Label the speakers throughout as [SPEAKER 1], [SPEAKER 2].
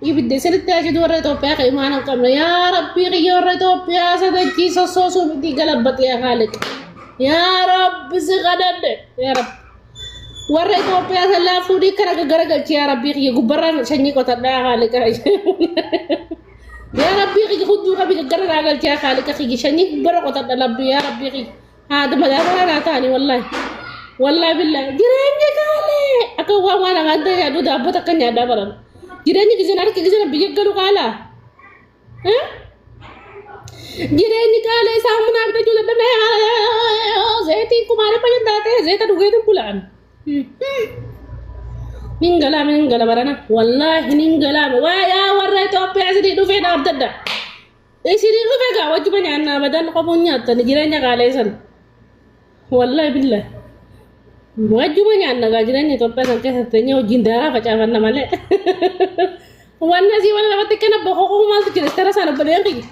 [SPEAKER 1] Ibidda isinitti ashitu warra Itoophiyaa kan imaana hin qabne. Yaa Rabbii kiyya warra Itoophiyaa sadachii sossoosuu miti galabbate yaa Haaliq. Yaa Rabbi si kadhadhe. Yaa Rabbi. Warra Itoophiyaa sallaa fuudhii kana gaggaragalchi yaa Rabbii kiyya gubbarraan sanyii qotadha yaa Haaliq. Yaa Rabbii kiyya hudduu qabi gaggara galchi yaa Haaliqa kiyya sanyii gubbarra qotadha labbi yaa Rabbii kiyya. Haadha madaabalaa naa ta'anii wallaahi. Wallaahi billaahi jireenya kaalee akka waan waan afaan ta'e nyaadhu daabboo takka nyaadhaa baran. Jireenyi gizeen harki gizeen biyya galu qaalaa. Jireenyi qaalee saamunaa bitachuu dadhabne zayitiin kumaalee bayan taatee zayita dhugeetiin bulaan. Nin galaame nin gala barana wallaahi nin galaame waa yaa warra Itoophiyaa isinii dhufee dhaabdadha. Isinii dhufe gaa wajjuma nyaannaa badan qomuun nyaattani jireenya qaalee san. Wallaahi billahi. Wajjuma nyaanna gaa jireenya Itoophiyaa san keessatti teenyee wajjin daaraa facaafanna malee. Wanni asii wal lafatti kana boqoquu maaltu jira istara isaan obboleen kiyya.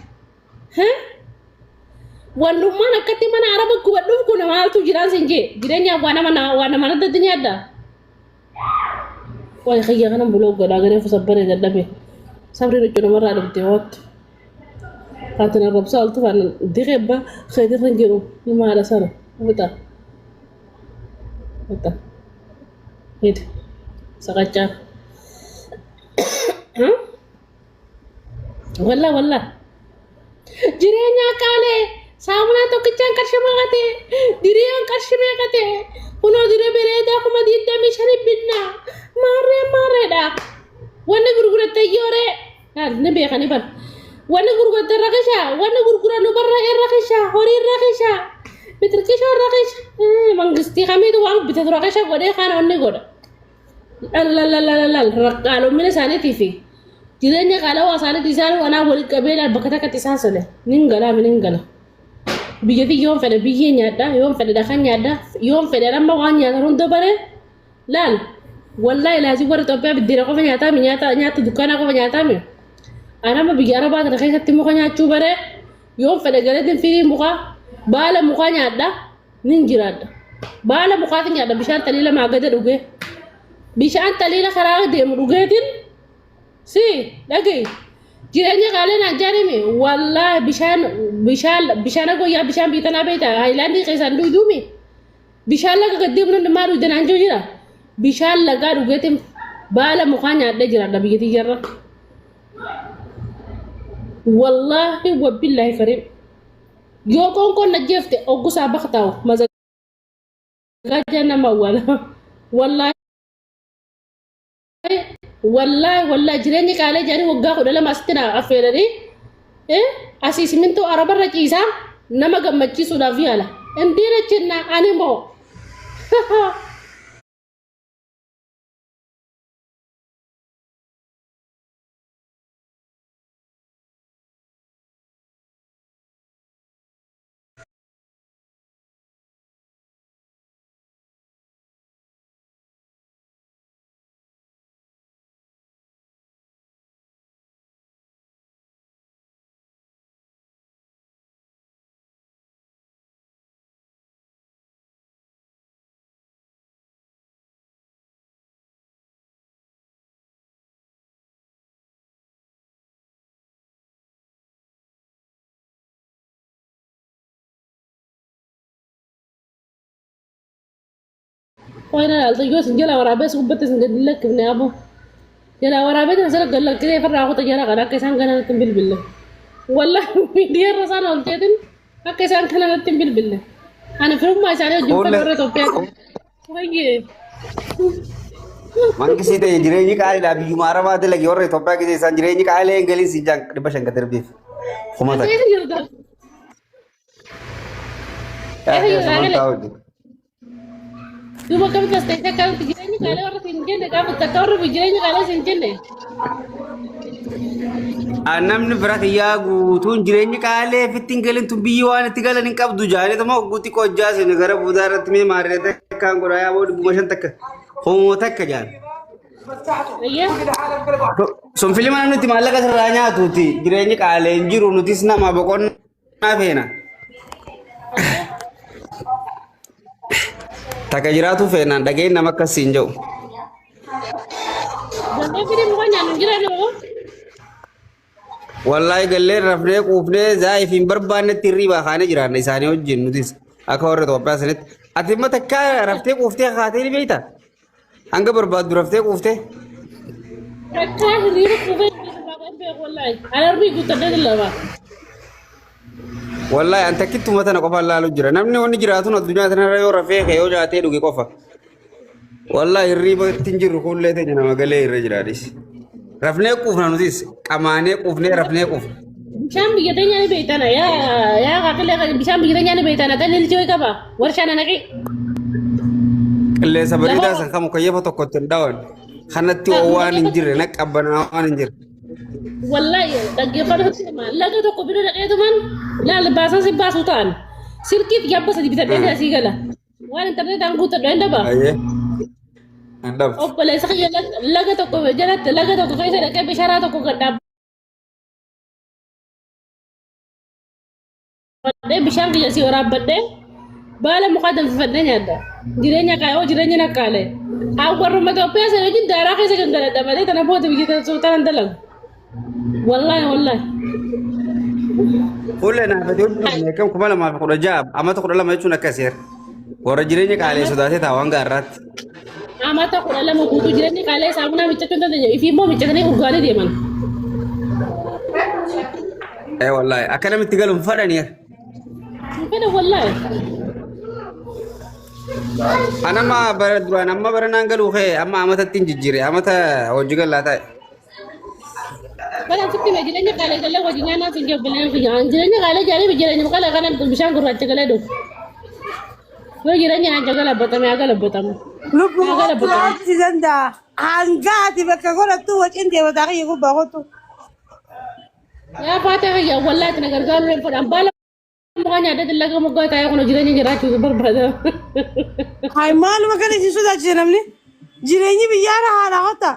[SPEAKER 1] Wannummaan akkatti mana araba gubadhuuf kun maaltu jiraan sin jee jireenya waa nama waa nama adda nyaadda. Wayi kiyya kana buloo godhaa garee fusabbare dadhabe. Sabri nuti namarraa dhufte hoottu. Faatina rabsaa oltu faana diqeebba keetirra hin jiru maala sana. Wita. Wita. Hid. Saqachaa. Wallah wallah. Jireenya qaalee saamunaa tokkichaan qarshii meeqa ta'e diriyaan qarshii meeqa ta'e kunoo diree bareedaa 25,000 binna maarree maarreedha. Wanni gurguratte yooree ni beekanii bar. Wanni gurguratte rakisha wanni gurgurannu barra rakisha horii rakisha bitirkisha rakisha mangistii kamiitu waan bitatu rakisha godhee kaan onni godha. Lalalalalalal qaaloommina isaaniitii fi jireenya qaalawaa isaaniitii isaan anaa walitti qabee laal bakka takkatti isaan sole nin galaa nin gala. Biyyatti yoon fedhe biyyee nyaadha yoon fedhe dhakan nyaadha yoon fedhe amma waan nyaatan hunda bare laal wallaahi laazii warra Itoophiyaa biddeena qofa nyaataami nyaata nyaata dukkaanaa qofa nyaataami. Anama biyya Arabaa kana keessatti muka nyaachuu bare yoon fedhe galeetiin firii mukaa baala mukaa nyaadha. Nin jiraadha. Baala mukaatiin nyaadha bishaan taliila maagada dhugee. Bishaan taliila karaa deemu dhugeetiin si dhaga'i. Jireenya qaalee naan jaanime wallaahi bishaan bishaan bishaan goyyaa bishaan biitanaa beekta haayilaandii keessaan dhugduumi. Bishaan laga gad deemu namni maal dhugde naan jiru jira. Bishaan lagaa dhugeetiin baala mukaa nyaadhee jiraadha biyya tiyyarra. Wallaahi wabbillaahi kariim. Yoo qoonqoon ajjeefte oggusaa baktaa'u mazagaajaa nama awwaala. Wallaahi wallaahi wallaahi jireenyi qaalee jedhanii waggaa 12 asitti na affeeranii asii simintoo arabarra ciisaa nama gammachiisuudhaaf yaala. Indiin achinnaa ani moo. Wayna ilaalta yoo isin jala waraabee gubbatti isin gadi lakkifne abu. Jala waraabee isin asirra gad lakkisee farraa kuta jala kan akka isaan kana natti hin bilbille. Wallahi miidiyaa irra isaan oolcheetin akka isaan kana natti hin bilbille. Ani firummaa isaanii wajjin
[SPEAKER 2] Fuula
[SPEAKER 1] warra Itoophiyaa. Wayyee.
[SPEAKER 2] Mangisii ta'e jireenyi qaaliidha biyyuma arabaa dalage warra Itoophiyaa keessa isaan jireenyi qaalee hin galiin siin jaan 500 gad darbeef. 1000.
[SPEAKER 1] Eessa jirta? Eessa jirta
[SPEAKER 2] Asumaan
[SPEAKER 1] galee?
[SPEAKER 2] taa'u jiru.
[SPEAKER 1] Duuba akkamitti as ta'e akkamitti jireenyi qaalee warra siin jenne gaafa takka warra jireenyi qaalee siin jenne.
[SPEAKER 2] Namni bira kiyyaa guutuun jireenyi qaalee fitti hin galin tun biyyi waan itti galan hin qabdu jaalatama hogguutti qojjaa seenu gara buudaa irratti mee maarree takkaan godhaa yaa booda 500 takka homoo takka jaan.
[SPEAKER 1] Ayyaa.
[SPEAKER 2] Sun filima namni itti maallaqa sirraa nyaatuuti jireenyi qaalee hin jiru nutis nama boqonnaa feena. Takka jiraatu feenaan dhageen nama akkas siin jedhu.
[SPEAKER 1] Dandee firii muka nyaannu hin jiran moo?
[SPEAKER 2] Wallaahi gallee rafnee quufnee zaa'if hin barbaannetti hirriibaa kaanee jiraanna isaanii wajjin nutis akka warra Itoophiyaa sanitti. Ati immoo takkaa raftee quuftee kaatee ni beektaa? Hanga barbaaddu raftee quuftee.
[SPEAKER 1] Takkaa hirriiba quufee hin beeku wallaahi. Alarmii guuttadhee lallaba.
[SPEAKER 2] Wallaahi an takkittuma tana qofaan laalu jira. Namni wanni jiraatun addunyaa tanarra yoo rafee ka'e yoo nyaatee dhuge qofa. Wallaahi hirriiba itti hin jirru kuullee teenya nama galee irra jiraadhis. Rafnee quufna nutis qamaanee quufnee rafnee quufna.
[SPEAKER 1] Bishaan biyya teenyaa ni beektana yaa yaa qaaqilee bishaan biyya teenyaa ni beektana tan ilchoo qaba warshaa na naqi.
[SPEAKER 2] Qilleensa
[SPEAKER 1] Lafa
[SPEAKER 2] bareedaa san kamu kayyafa tokko itti hin dhawan. Kanatti oowwaan hin jirre na qabbanaa waan hin jirre.
[SPEAKER 1] Wallahi dhaggeeffatu laga tokko bira dhaqeetuman laal baasan si baasuu ta'an silkiif yabba sadi bitadhee asii gala. Waan intarneetaan guuttadhu hin dhabaa.
[SPEAKER 2] Ayyee. Hin dhabdu.
[SPEAKER 1] Obboleessa kiyya laga tokko jalatti laga tokko keessa dhaqee bisharaa tokko gad dhaabbadhee bishaan kiyya si waraabbadhee baala mukaa danfifadhee nyaadha. Jireenya kaayoo jireenya naqqaale. Warruma Itoophiyaa sana wajjin daaraa keessa gangaladha malee tana booda biyya tana dalagu. Wallaahi wallaahi.
[SPEAKER 2] Fuullee naafate hojii meeqam 2016 amata 12 jechuun akkas seera. Warra jireenya qaalee sodaatee taa'u hanga har'aatti.
[SPEAKER 1] Amata 12 guutuu jireenya qaalee saamunaa miccachuu hin dandeenye. Ifii immoo miccatanii urgaanii deeman.
[SPEAKER 2] Ee wallaahi akka namitti galu hin fadhani.
[SPEAKER 1] Hin fedhan wallaahi.
[SPEAKER 2] Anama bara duraan amma bara naan galuu kee amma amatatti hin jijjiire amata hojii galaa taa'e.
[SPEAKER 1] Bara sitti mee jireenya qaalee galee hojii nyaannaa siin jabbilee fi jireenya qaalee jaalee jireenya qaalee kana bishaan gurraacha galee dhufu. Yoo jireenya naan galabatame haa galabatamu.
[SPEAKER 3] Lubbuu
[SPEAKER 1] Haa galabatamu.
[SPEAKER 3] kottu si danda'a. Hanga ati bakka godhattu wacin deemataa kiyya gubbaa kottu.
[SPEAKER 1] Yaa faatee kiyya wallaahi na gargaaruu hin fedhan baala mukaa nyaadhee laga moggaa taa'ee kun jireenya jiraachuu barbaada.
[SPEAKER 3] Hayi maaluma kana isin sodaachise namni? Jireenyi biyyaara haadha kotta.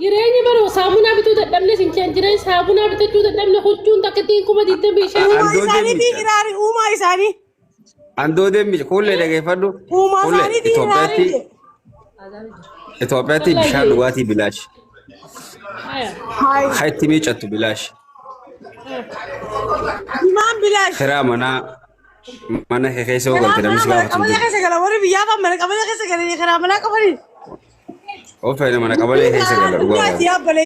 [SPEAKER 1] Jireenyi baruu saamunaa bituu dadhabne sin jeen jireenya saamunaa bitachuu dadhabne huccuun takkittiin 25,000.
[SPEAKER 3] Uumaa
[SPEAKER 2] Andoodee
[SPEAKER 3] isaanii fi
[SPEAKER 2] miidha.
[SPEAKER 3] hiraari uumaa isaanii.
[SPEAKER 2] Andoodee miidha. Kuullee dhageeffadhu.
[SPEAKER 3] Uumaa
[SPEAKER 2] Kuullee
[SPEAKER 3] isaanii fi hiraari.
[SPEAKER 2] Itoophiyaatti Itoophiyaatti bishaan dhugaatii bilaash.
[SPEAKER 1] Haya.
[SPEAKER 3] Hayi
[SPEAKER 2] Kan itti miiccattu bilaash.
[SPEAKER 3] himaan bilaash.
[SPEAKER 2] Kiraa manaa mana kee keessa yoo
[SPEAKER 3] Karaa
[SPEAKER 2] galte namni
[SPEAKER 3] manaa
[SPEAKER 2] si
[SPEAKER 3] mana
[SPEAKER 2] gaafatu hin
[SPEAKER 3] qabalee
[SPEAKER 2] jiru.
[SPEAKER 3] keessa gala warri biyyaa fa'aa mana qabalee keessa galanii karaa manaa qabanii.
[SPEAKER 2] Of fayyada mana qabalee keessa gala dhugaa
[SPEAKER 3] Addunyaatti
[SPEAKER 2] ba'a.
[SPEAKER 3] yaabbalee.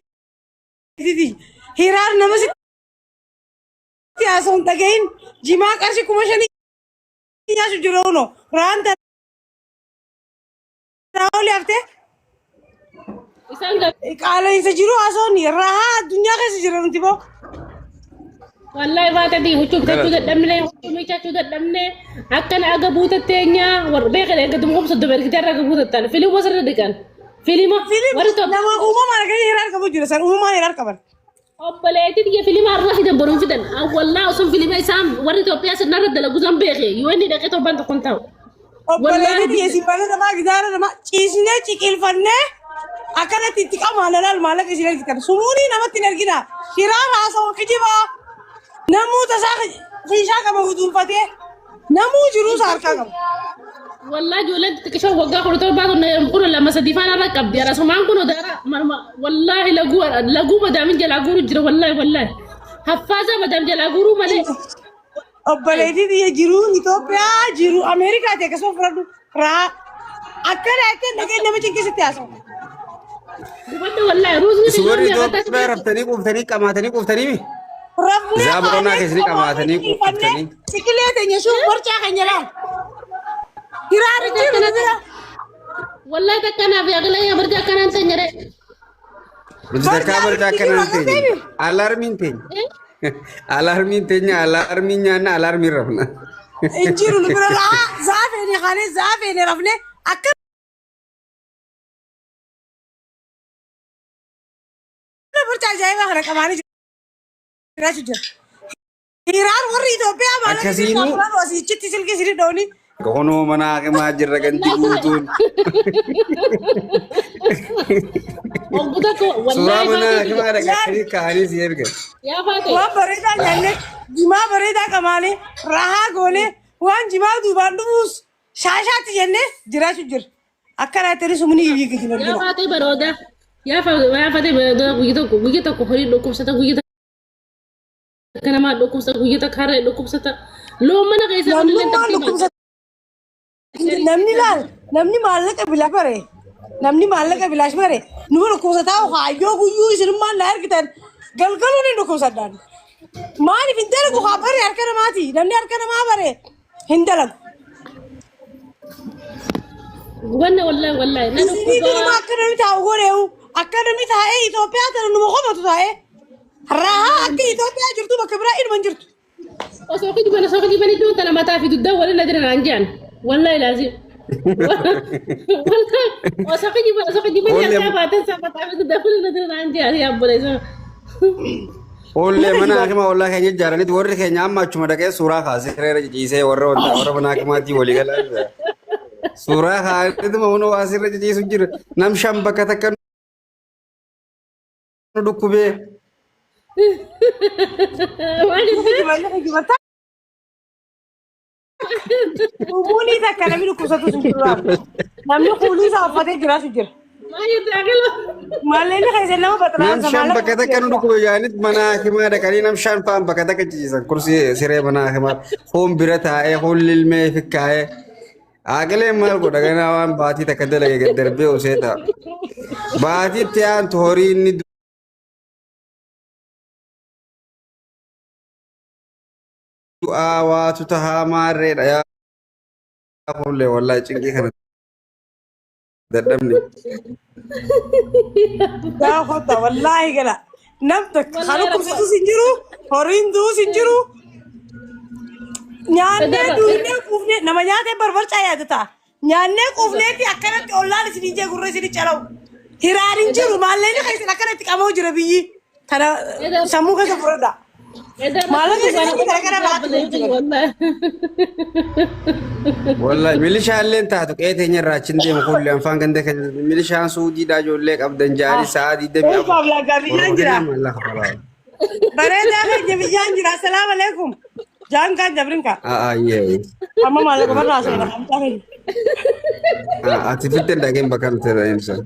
[SPEAKER 3] Hiraar nama sitti haasa'u hin dhagahin jimaa qarshii 5,000 nyaachuu jiru uno raanta olii haftee
[SPEAKER 1] Isaan gar
[SPEAKER 3] qaala'insa jiru haasa'uun rahaa addunyaa keessa jira nuti boo.
[SPEAKER 1] Wallahi baatanii huccuu bitachuu dadhabne huccuu miiccachuu dadhabne akkana aga buutattee nyaa warra beekan eeggatuma kuma 30 ergitee irra aga buutattan filima sirra dhiqan filima
[SPEAKER 3] Filim
[SPEAKER 1] warri tokko
[SPEAKER 3] nama uumamaan akka hiraar qabu jira san uumamaan hiraar qaban.
[SPEAKER 1] Obboleettii tiyya filima har'a fidan boruun fidan wallaa osoo filima isaan warri Itoophiyaa sirnarra dalagu san beeke yoo inni dhaqee torban tokko hin ta'u.
[SPEAKER 3] Obboleettii tiyya isin bana namaa gidaara namaa ciisnee ciqilfannee akkanatti itti qamaan laal maallaqa isin ergitan sumuunii namatti hin ergina hiraar haasawaa kijibaa namuu tasaa kiishaa qaba guduunfatee namuu jiruu isaa harkaa qaba.
[SPEAKER 1] Wallaa ijoolleen xixiqqishoon waggaa 17 kun kun lama sadii faana irra qabdi. Arasumaan kun odaara wallaahi laguu laguu madaamin jalaa guuru jira wallaahi wallaahi. Haffaaza madaam jalaa guuruu malee.
[SPEAKER 3] Obboleettii tiyya jiruun Itoophiyaa jiru Ameerikaati akkasuma fudhadhu raa akkana jettee dhageen nama cinqisitti haasawu.
[SPEAKER 1] Gubadda wallaahi ruuzni
[SPEAKER 2] Isin warri
[SPEAKER 1] xiqqoon meeqa
[SPEAKER 2] Itoophiyaa raftanii quuftanii qamaatanii quuftanii mi?
[SPEAKER 3] Rafnee
[SPEAKER 2] Zaa boqonnaa
[SPEAKER 3] kaanee
[SPEAKER 2] keessanii
[SPEAKER 3] qamaatanii
[SPEAKER 2] qamaatanii
[SPEAKER 3] ciifannee
[SPEAKER 2] quuftanii.
[SPEAKER 3] siqilee teenya shuun borcaa keenya laal. Hiraari jiru nu bira.
[SPEAKER 1] Wallaahi takkanaaf yaaqilaa barja akkanaan teenya ree.
[SPEAKER 2] Nuti takkaa
[SPEAKER 3] Barjaa
[SPEAKER 2] barjaa
[SPEAKER 3] itti jiru
[SPEAKER 2] akkanaan
[SPEAKER 3] akka
[SPEAKER 2] teenya.
[SPEAKER 3] ta'e.
[SPEAKER 2] Alaarmiin teenya. Alaarmiin teenya alaarmiin nyaanna alaarmiin rafna.
[SPEAKER 3] Hin jiru nu bira laa zaafeene kaanee zaafeene rafnee akka borcaa ajaa'ibaa kana qabaanii jiraachuu jira. Hiraar warri Itoophiyaa maallaqa isin
[SPEAKER 2] Akkasiinuu
[SPEAKER 3] saafulaan asiichitti silkii isin dhooni.
[SPEAKER 2] Kunoo mana hakimaa jirra ganti guutuun.
[SPEAKER 1] Obbo tokko
[SPEAKER 2] Suuraa
[SPEAKER 1] wallaahi
[SPEAKER 2] mana
[SPEAKER 1] baatee
[SPEAKER 2] hakimaa dhaqanii kaa'anii si ergan.
[SPEAKER 1] yaa baatee.
[SPEAKER 3] Waan bareedaa nyaannee jimaa bareedaa qamaanee rahaa goonee waan jimaa duubaan dhufuus shaashaatti jennee jiraachuu jira. Akkana jettanii sumni iyyii isin
[SPEAKER 1] Yaa
[SPEAKER 3] argina.
[SPEAKER 1] baatee barooda. Yaa faatee barooda guyya tokko guyya tokko horii dhukkubsata guyya Takka namaa dhukkubsata, guyyaa takka harree dhukkubsata. Loon mana keessa kunillee
[SPEAKER 3] Namnummaan
[SPEAKER 1] tartiiba.
[SPEAKER 3] dhukkubsata. Namni laal namni maallaqa bilaash bare namni maallaqa bilaash bare numa dhukkubsataa kaayyoo guyyuu isinummaan na argitan galgaluun hin dhukkubsadhaan. Maaliif hin dalagu haa bare harka namaati namni harka namaa bare hin dalagu.
[SPEAKER 1] Wanna wallahi wallahi na
[SPEAKER 3] Isinii duruma
[SPEAKER 1] dhukkubaa.
[SPEAKER 3] akka namni taa'u godheewu akka namni taa'ee Itoophiyaa tana numa qofatu taa'ee rahaa akka Itoophiyaa jirtu bakka biraa inuma hin jirtu.
[SPEAKER 1] Osoo kijiban iddoon tana mataa fi dugdaa waliin na jiran aan jedhan. Wallahi laazim. Wallahi osoo kijiban harkaa baatan isaa mataa fi dugdaa waliin na jiran aan jedhan yaa obboleessa.
[SPEAKER 2] Oollee mana hakimaa ollaa keenya ijaaranitti warri keenya amma achuma dhaqee suuraa kaasee reera ciciisee warra wanta warra mana hakimaatii walii galaa jira. Suuraa kaasee hunoo asirra ciciisu jira. Nam shan bakka takka nu dhukkubee.
[SPEAKER 1] Maal jettee?
[SPEAKER 3] Kijiban kijiban Umuunii takka namni dhukkubsatu sun jiru. Namni kuulii isaa uffatee jiraatu jira.
[SPEAKER 1] Maal jettee akila?
[SPEAKER 3] Maalleen keessa nama
[SPEAKER 2] Nam
[SPEAKER 3] baxxanaansa
[SPEAKER 2] shan bakka takka nu dhukkube jaanitti mana hakimaa dhaqanii nam shan fa'aan bakka takka ciciisan kursii siree mana hakimaa hoon bira taa'ee hoon lilmee fikkaa'ee. Aaqileen maal godha ganaa waan baatii takka dalage gad darbee osee ta'a. Baatiitti aantu horii inni du'aa waatu tahaa maarreedha yaa fuullee wallahi cinqii kana dadhabne.
[SPEAKER 3] Yaa kota wallaahi gala. Nam takka kan dhukkubsatus hin jiru, horiin du'us hin jiru. Nyaannee duunee quufnee nama nyaatee barbarcaa yaadata. Nyaannee quufneeti akkanatti ollaan isin ijee gurra isin calawu. Hiraan hin jiru maalleen keessan akkanatti qabamu jira biyyi. Kana sammuu keessa fudhadha. Maallaqa isin gara gara baatu jira.
[SPEAKER 2] Wallahi milishaalleen taatu qe'ee teenya irraa achi hin deemu kulli anfaan ganda keenya milishaan suudiidhaa ijoollee qabdan jaanii sa'a 24.
[SPEAKER 3] Ulfaaf laagaa biyyaan jira.
[SPEAKER 2] Maallaqa falaa.
[SPEAKER 3] Bareedaa keenya biyyaan jira. Assalaamu alaikum. Jaan kaan jabrin kaa.
[SPEAKER 2] Aa yee.
[SPEAKER 3] Amma maallaqa barraa seena kamtaa keenya.
[SPEAKER 2] Ati fitte hin dhageen bakka nuti irra ibsan.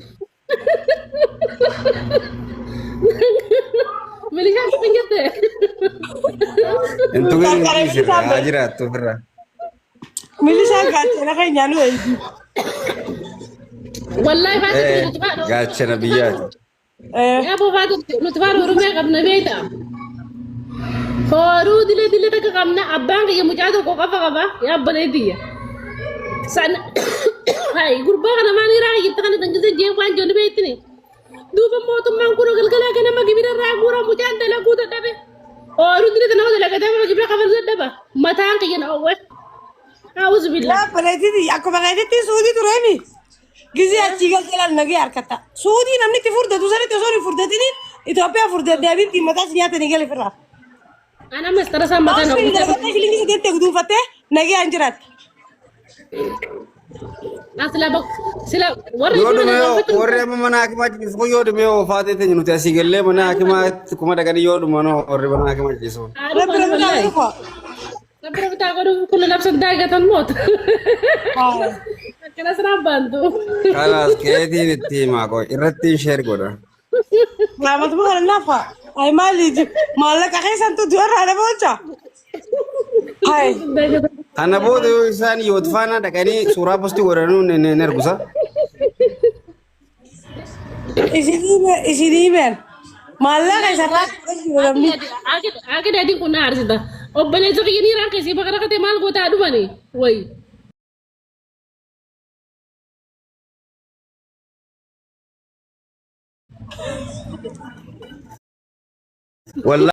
[SPEAKER 1] Milishaan kun hin jette.
[SPEAKER 2] Hin tuqin hin
[SPEAKER 3] Qarqara
[SPEAKER 2] dhiisirra
[SPEAKER 3] milishaan
[SPEAKER 2] haa
[SPEAKER 3] bee.
[SPEAKER 2] jiraattu ofirra.
[SPEAKER 3] Milishaan gaachana keenya nu eegi.
[SPEAKER 1] Wallahi faati
[SPEAKER 2] Eh,
[SPEAKER 1] nuti faadha.
[SPEAKER 2] gaachana biyyaati.
[SPEAKER 1] Yaa boo nuti faadha Oromiyaa qabna beekta. Hooruu dilee dilee takka qabna abbaan kiyya mucaa tokko qofa qaba yaa obbolee tiyya. San hayi gurbaa kana maal irraa jette kana dangisee jee waan jiru beektini. Duuba mootummaan kun galgalaa ganama gibira irraa guura mucaan dalaguu dadhabe. Hooruu dilee nama dalagatee nama gibira kafaluu dadhaba. Mataan kiyya na oowwe. A'uuzu billah.
[SPEAKER 3] Yaa bareediti akkuma keetitti suudii tureemi. Gizee achii galtee laal nagee harkatta. Suudii namni itti furdatu sanitti osoo hin furdatiniin Itoophiyaa furdadde abiibti mataa si nyaatanii gale firraa.
[SPEAKER 1] Ana mastara isaan mataa na
[SPEAKER 3] Osoo
[SPEAKER 1] oowwe.
[SPEAKER 3] dalagatee shilingii sadeetti guduunfattee nagee an jiraatti.
[SPEAKER 1] Asila bak sila warra
[SPEAKER 2] Yoo
[SPEAKER 1] ijoollee
[SPEAKER 2] dhume yoo
[SPEAKER 1] gaafachuu
[SPEAKER 2] warri amma mana hakimaa ciisu kun yoo dhume yoo faatee teenya nuti asii gallee mana hakimaa kuma dhaqanii yoo dhuman warri mana hakimaa ciisu.
[SPEAKER 3] Rabbi rabbi naa dhufa.
[SPEAKER 1] Rabbi rabbi taa godhu kullu nafsin daa'iqatan moot. Akkana siraan baantu.
[SPEAKER 2] Kanaas keetiin itti himaa qoy irratti sheer godha.
[SPEAKER 3] Raamatuma kana naafa. Ay maali maallaqa keessantu du'arraa nama oolcha. Ay
[SPEAKER 2] Kana booda yoo isaan yoot faana dhaqanii suuraa postii godhanuu ni ergusa.
[SPEAKER 3] Isinii meen maallaqa isarraa fudhachuu namni.
[SPEAKER 1] Akka daadiin kun na aarsita. Obboleessa kiyya niiraan keessi bakka rakkate maal gootaa dhumani? Wayi.
[SPEAKER 2] Wallahi.